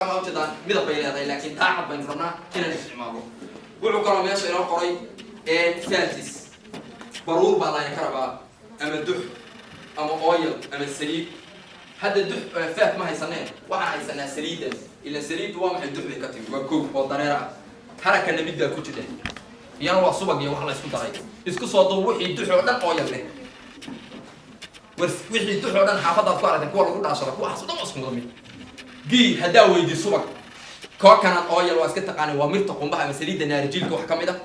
Waa ujeedaan, midab bay leedahay, laakiin daacad baynu rabnaa inaan isticmaalo. Wuxuu kaloo meesha inoo qoray fats, baruur baa laga ka rabaa, ama dux ama oil ama saliid. Hadda dux, fat ma haysanee, waxaan haysanaa saliidan. Ila saliiddu waa maxay? Dux bay ka timi, waa kow oo dareer ah. Harakana mid baa ku jira, iyana waa subag iyo wax la isku daray. Isku soo duub, wixii dux oo dhan oil leh. War wixii dux oo dhan xaafadaad ku aragtay, kuwa lagu dhaashado, kuwaas oo dhan waa isku wada mid. Ghee haddaa weydii, subag. Coconut oil waa iska taqaanay, waa mirta qumbaha ama saliidda naarijiilka wax ka mid ah.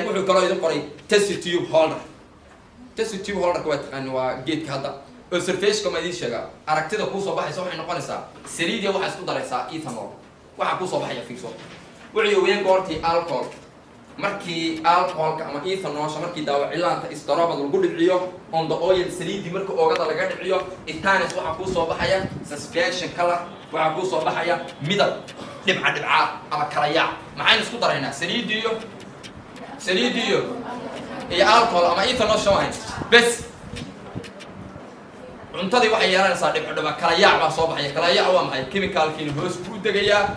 Wuxuu kaloo idin qoray test tube holder. Test tube holderka waa taqaani, waa geedka. Hadda observationka ma idiin sheegaa? Aragtida kuusoo baxaysa waxay noqonaysaa saliidiya waxaa isku daraysaa ethanol. Waxaa kuusoo baxaya, fiirso, wuxuu weyaan goortii alcohol, markii alcoholka ama ethanosha, markii daawacilaanta isdarobad lagu dhibciyo on the oil, saliidii marka oogada laga dhibciyo, itanis waxaa kuusoo baxaya suspension color, waxaa kuusoo baxaya midab dhibca dhibca ama kala yaac. Maxaynu isku daraynaa? Saliidiyo iyo alcohol ama ethanol shamahayn. Bes, cuntadii waxay yeelanaysaa dhibco dhibca, kala yaac baa soo baxaya. Kala yaac waa maxay? Chemicalkiina hoos buu degayaa,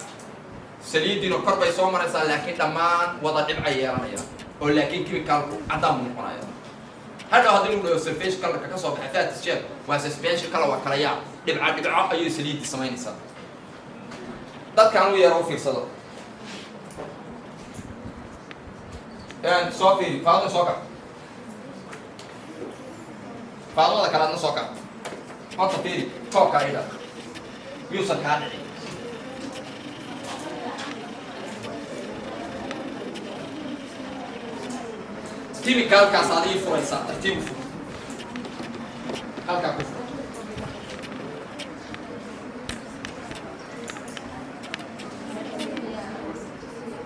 saliidiina kor bay soo maraysaa, laakiin dhammaan wada dhibcay yeelanayaan oo laakiin chemicalku caddaan buu noqonaya. Hadhow haddii lagu dhaho observation colorka ka soo baxay fats sheeg, waa suspension color, waa kala yaac, dhibca dhibco ayay saliidii samaynaysaa. Dadkaan u yeero, u fiirsado, soo fiiri. Faaduma, soo kac. Faadumada kale adna soo kac. Horta fiiri, koobkaa idha yuusan kaa dhicin. Chemicalkaas aad ii furaysaa, tartiib u fur, halkaa ku fur.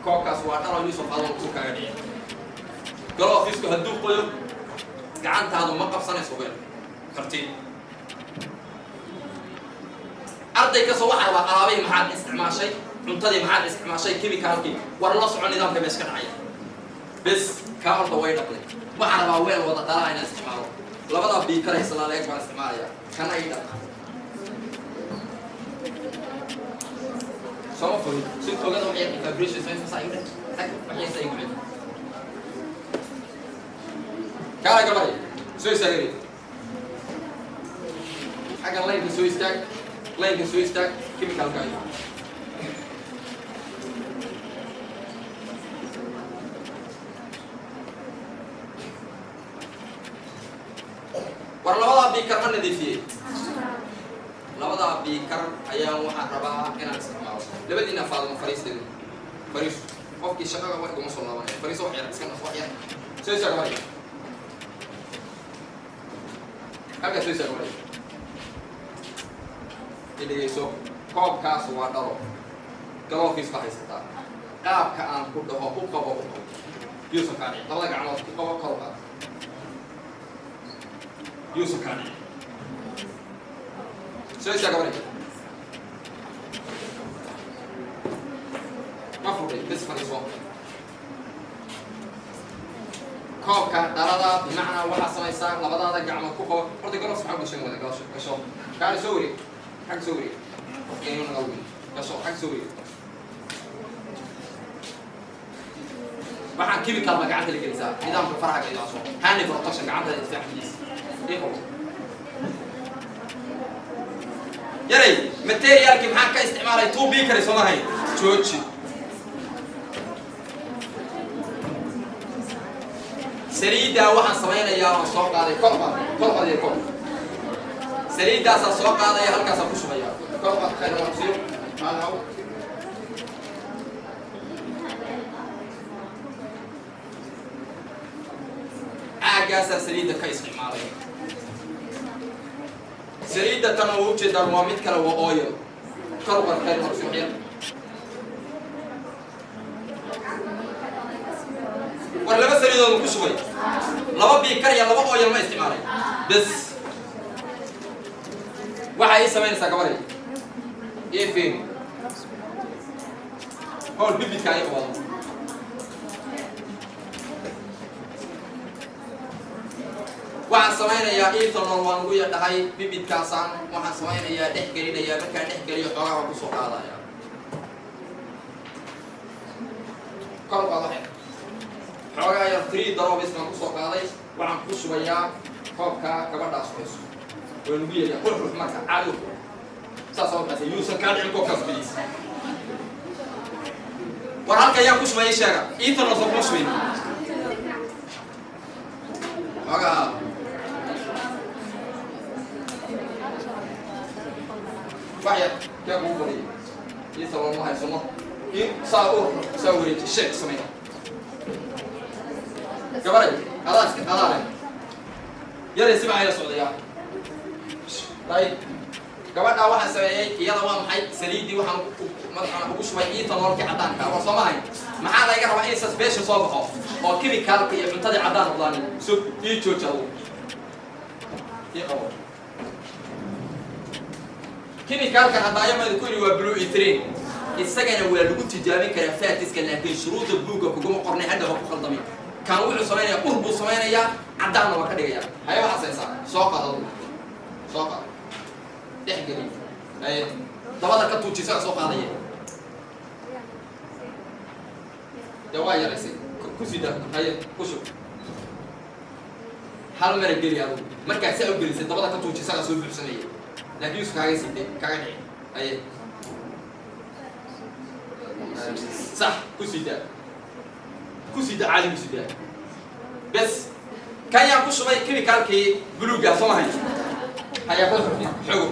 Koobkaas waa dhalo, yuusuf, adoon ku kaaga dhicin. Glovesku hadduu qoyo, gacantaadu ma qabsanayso weel. Tartiib. Arday kastoo waxaa rabaa alaabihii maxaad isticmaashay, cuntadii maxaad isticmaashay, chemicalkii. War la soco nidaamka meesha ka dhacaya. Bes, kaa horta way dhaqday. Waxaa rabaa weel wada dhalaa inaan isticmaalo. Labadaa beaker islaleeg baan isticmaalaya. Kana ii dhaq. Sooma furin si togada waxay vibration samaysa. Saa igu dheh, tag waxyaysa igu celi. Kaala gabaray, soo istaagay xaggan laynka, soo istaag laynka, soo istaag. Chemicalka ayo war labadaa beaker ma nadiifiyey? Labadaa beaker ayaan waxaan rabaa inaan isticmaalo. Labadiina, Faaduma, fariisteedu fariiso. Qofkii shaqada wax iguma soo laabanaya. Fariiso, wax yar iska nas, wax yar. Soo istaag gabaray, halkaa soo istaag gabaray. Dhegeyso, koobkaas waa dhalo, gloves baa haysataa. Qaabka aan ku dhaho u qabo, u qabo. Yuusuf kaa dhici. Labada gacmood ku qabo, kor u qaad. Yuusuf kaa dhici. Soo istaag gabaray. Ma fudhay? Bes, fadhiiso. Koobka dhalada, bimacnaa waxaa samaysaa labadaada gacmood ku qabo. Horta gloves maxaa gashan? Wada gasho, gasho. Kaana soo wareeg, xagga soo wareeg. Qofka inuu naga weyn gasho, xagga soo wareeg. Waxaan chemical baa gacanta la gelisaa. Nidaamka faraha ilaaso, hand protection, gacanta difaac. Ii qabo yaray. Materialkii maxaan ka isticmaalay? Two beaker soo mahay? Jooji. Saliiddaa waxaan samaynayaa waan soo qaaday. Kor qaad, kor qaad iyo kor. Saliiddaasaan soo qaadaya, halkaasaan ku shubaya. Kor qaad, khayr waan kusiiyo. Qaad haw. Caagaasaa saliidda ka isticmaalay. Saliidda tan oo ujeedaan waa mid kale, waa oil. Kor qaad, khayr waan kusiiyo yar. War laba saliidood ma ku shubay? Laba beaker iyo laba oil ma isticmaalay? Bes, waxaa ii samaynaysaa gabaray, ii fiiri, howl bibidka ay wado. Waxaan samaynayaa ethanol waan ugu yadhahay. Bibidkaasaan waxaan samaynayaa dhex gelinayaa. Markaan dhex geliyo, xoogaa waan kusoo qaadaya. Kor u qaad waxay. Xoogaa yar 3 drops baan kusoo qaaday, waxaan ku shubayaa koobka gabadhaas hayso. Waa nugu yeelaya qurux rux marka caadi u saas oo baxay, yuusan kaa dhicin koobkaas bilis. War, halka ayaan ku shubaya, sheega. Ethanol soo kuma shubayn? Xoogaa wax yar kee kugu badiyay? Ethanol ma haysano. In saa u saa wareeji, sheeg, samey. Gabaray, adaa iska adaa leh yaray, si baa ila socdayaa. Dayib, gabadhaa waxaan sameeyey iyada waa maxay? Saliiddii waxaan madaxana ugu shubay ethanolkii caddaanka. War, soo mahay? Maxaa laga rabaa? In suspension soo baxo oo chemicalka iyo cuntadii caddaan noqdaan. Sug, ii jooji, adugu ii qabo. Chemicalkan haddaayamada ku yidhi waa blue ethrene. Isagana waa lagu tijaabin karaa fatska, laakiin shuruudda buugga kuguma qornay, hadda ha ku khaldamin. Kan wuxuu samaynayaa ur buu samaynayaa, caddaanna waa ka dhigaya. Haye, waxaad saysaa, soo qaad, adugu soo qaad, dhex geli. Haye, dabada ka tuuji, isaga soo qaadaya. Dee waa yaraysay, ku sida. Haye, ku shub, hal mara geli. Adugu markaad saa u gelisay, dabada ka tuuji, isagaa soo buuxsamaya, laakiin yuusu kaaga siide kaaga dhici. Haye, sax, ku sii daa, ku sii daa, caadi ku sii daa. Bes, kan yaan ku shubay chemicalkii buluugga, soo mahay? Hayaa, ku xogo.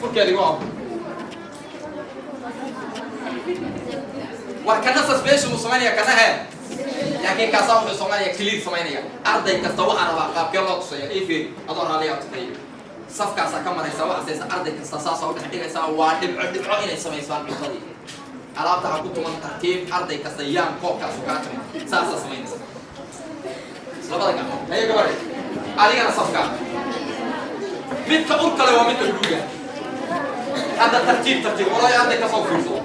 Furkeedi waa war. Kana suspension uu samaynaya, kana he, laakiin kaasaa wuxuu samaynaya clear samaynaya. Arday kasta waxaa rabaa qaabkee loo tusaya? Ii fiiri, adoo raalliyaa tusaya. Safkaasaa ka maraysa, waxaa saysa arday kasta saasaa udhex dhigaysaa. Waa dhibco dhibco inay samaysaan cuntadii. Alaabta ha ku tuman, tartiib. Arday kasta yaan koobkaasu kaa tuman, saasaa samaynaysa labada gacmood. Haye gabadhe, adigana safka midka ur kale waa midka buluuga. Hadda tartiib tartiib, walaahi, arday kasoo fiirso.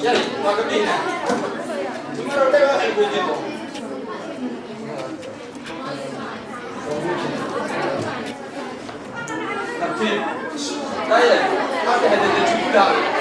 Yali waa gabdhihiina. Tomorrow day waxay weydiin doon. Tartiib. Haye, halka hadedeji gudaha.